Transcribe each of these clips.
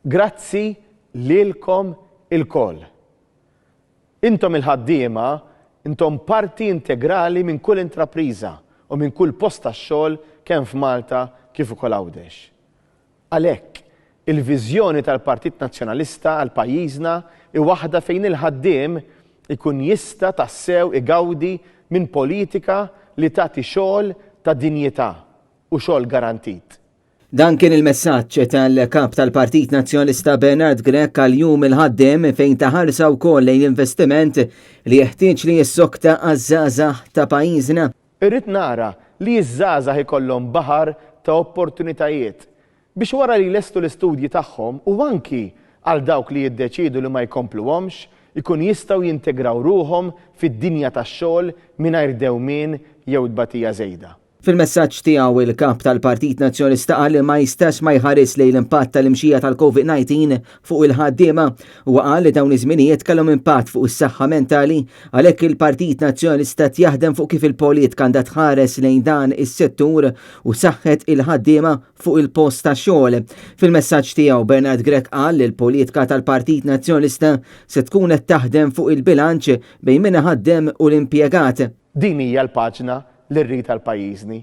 Grazzi lilkom ilkoll. Intom il-ħaddiema intom parti integrali minn kull intrapriża u minn kull post tax-xogħol kemm f'Malta kif ukoll Għawdex. Għalhekk, il-viżjoni tal-Partit Nazzjonalista għal pajjiżna hi waħda fejn il-ħaddiem ikun jista' tassew igawdi minn politika li tagħti xogħol ta' dinjità u xogħol garantit. Dan kien il-messaġġ tal-Kap tal-Partit Nazzjonalista Bernard Grech għal Jum il-Ħaddiem fejn ta ħarsa wkoll lejn l-investiment li jeħtieġ li jissokta għaż-żgħażagħ ta' pajjiżna. Irrid nara li ż-żgħażagħ ikollhom baħar ta' opportunitajiet biex wara li jlestu l-istudji tagħhom u anki għal dawk li jiddeċiedu li ma jkompluhomx ikun jistgħu jintegraw ruħhom fid-dinja tax-xogħol mingħajr dewmien jew tbatija żejda. Fil-messaġġ tiegħu, il-Kap tal-Partit Nazzjonalista qal li ma jistax ma jħares lejn l-impatt tal-imxija tal-Covid-19 fuq il-ħaddiema. Huwa qal li dawn iż-żminijiet kellhom impatt fuq is-saħħa mentali, għalhekk il-Partit Nazzjonalista qed jaħdem fuq kif il-politika għandha tħares lejn dan is-settur u saħħet il-ħaddiema fuq il-post tax-xogħol. Fil-messaġġ tiegħu Bernard Grech qal li l-politika tal-Partit Nazzjonalista se tkun qed taħdem fuq il-bilanċ bejn min iħaddem u l-impjegat. Din hija l-paġna li rrid għal pajjiżni,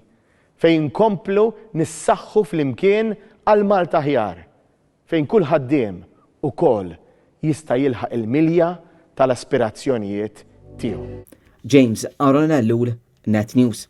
fejn inkomplu nissaħħu flimkien għal Malta aħjar, fejn kull ħaddiem ukoll jista' jilħaq il-milja tal-aspirazzjonijiet tiegħu. James Aaron Ellul, Net News.